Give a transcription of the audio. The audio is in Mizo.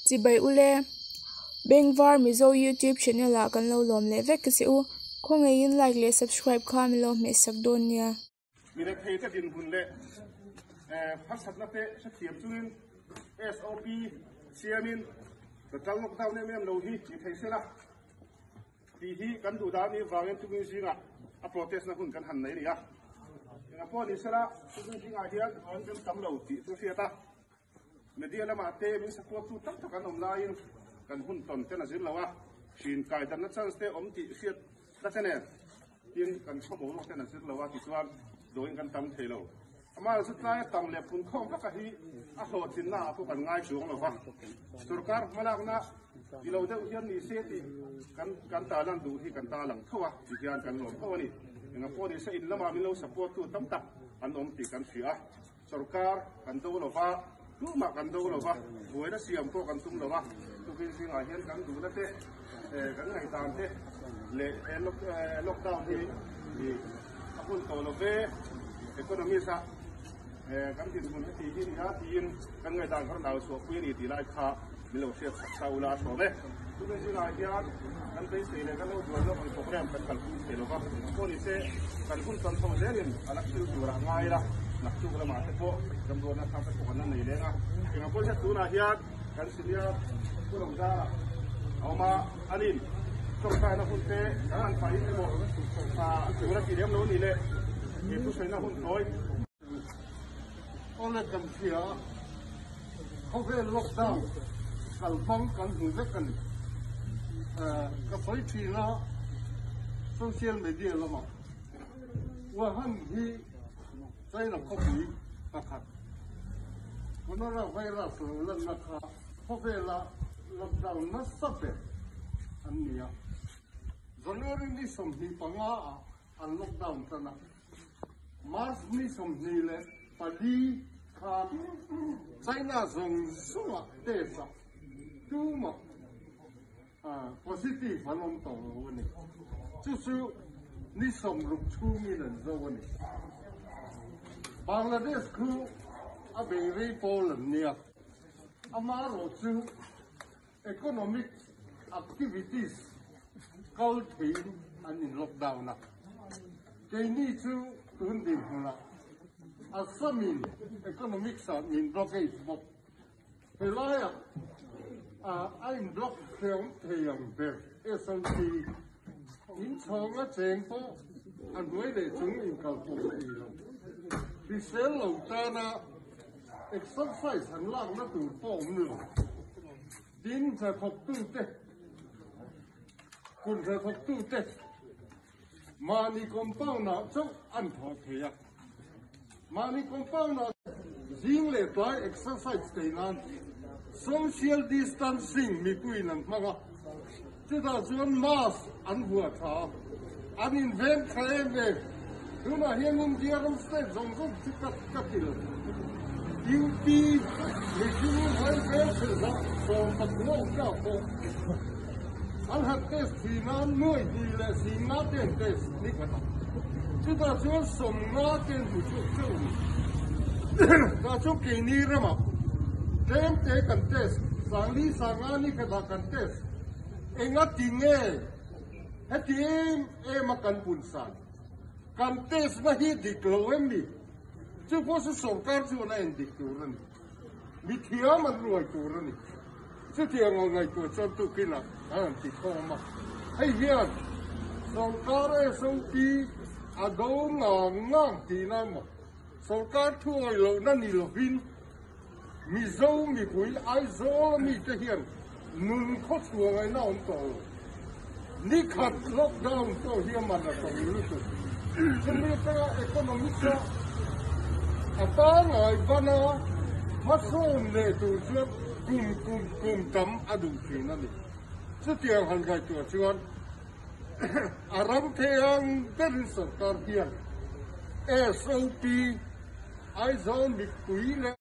Chibai ule, Bengvar Mizo YouTube channel ah kan lo lawm leh vek che u. Khawngaihin like leh subscribe kha min lo hmehsak dawn nia. Mi rethei te dinhmun leh harsatna te hrethiam chungin SOP siamin total lockdown em em lo hi ni thei sela tih hi kan duh dan nih vangin tukin zingah a protest na hun kan han nei a ni a. Engah pawh ni sela tukin zingah hian an kan tam lo tih chu hriat a. Media lamah te min support tu tak tak an awm laiin kan hun tawn ten a zir lo a, hrin kai danna chance te awm tih hriat na che nen tin kan chhawm awm ten a zir lo a tichuan dawin kan tam thei lo. Amah chu tlaia tam leh phun khawm vaka hi a hlawhtlinna ah pawh kan ngai chuang lo va, sorkar hmalakna ti lo deuh hian ni se tih kan kan tarlan duh hi kan tarlang tho a ti hian kan lawm tho a ni. Engah pawh ni se in lamah min lo support tu tam tak an awm tih kan hria a. Sorkar kan do lo va, tumah kan do lo va, buaina siam pawh kan tum lo va, tukin zingah hian kan duhna te, kan ngaihdan te leh he lockdown hi a hun tawh lo ve, economist ah kan dinhmun heti hi a ni a tiin kan ngaihdan kha rawn au chhuahpui a ni tih lai kha min lo hriat chak sa ula a sawm e. Tukin zingah hian kan beisei leh kan lo duan lawk ang program kan kalpui thei lo va, pawh ni se kan hun tawn chho zelin a la thil tur ah ngai ila, naktuk lamah te pawh ramruatna thang te pawh kan la nei leng a. Engah pawh hian tunah hian kan senior Pu Lawngzara a awm a, anin tawngtaina hun te kan han pahin emaw tur a ti lem lo a nih leh he thusawiina hun tawi. Awle kan hria a, khawvel lockdown kalhmang kan hmu vek a ni. Ka sawi thin a, social media lamah Wuhan hi China khawpui pakhat coronavirus lo lanna kha khawvela lockdown nasa ber an ni a. January ni 25 ah an lockdown tan a. March ni 24 khan China zawng zawngah test ah tumah positive an awm tawh lo a ni. Chu chu ni 60 chhungin an zo a ni. Bangladesh khu a bei rei pawl an nia. Amaherawh chu Economic activities kal theiin an in lockdown a, keini chu tun dinhmunah Assam in economics ah min blockade bawk. Helaiah a in block hreawm thei ang ber SOP in chhawng a cheng pawh a hnuai leh chung inkalpawh thei lo. Hrisel lo tana Exercise an lakna tur pawh awm lo. Tin, hnathawktute, kut hnathawktute mahni compound-ah chauh an thawh thei a. Mahni compound-ah zing leh tlai exercise thei nan social distancing mipuiin an hmang a, chutah chuan mask an vuah tha a, an inveng tha em em. Tunah hian India ram state zawng zawng chu ka ka ti lo. UP mihring vai vel thil zah 15 awm ta pawh an han test thin a, nuai hnih leh 50 te an test ni khat a. Chutah chuan 50 te an hmu chhuak chauh a ni. Tah chuan keini ramah tlem te kan test, 40 50 ni khatah kan test. Enga ti nge heti em em a kan pun san? Kan test na hi dik lo em ni? Chu pawh chu sorkar chuan a en dik tur a ni. Mi thiam an ruai tur a ni. Chutiang ang ngaihtuah chuan tukinah an han ti khawm a. Hei hian sorkar SOP a do ngang ngang tihna emaw, sorkar thuawi lohna ni lovin Mizo mipui Aizawl a mite hian nun khawchhuah ngaihna awm tawh lo. Ni khat lockdown pawh hi a man a tawng lutuk. Chumi atanga economics a a pangngai ban a hmasawn leh tur chuan kum kum kum tam a duh thin a ni. Chutiang han ngaihtuah chuan a ram thei ang berin sorkar hian SOP Aizawl mipui leh.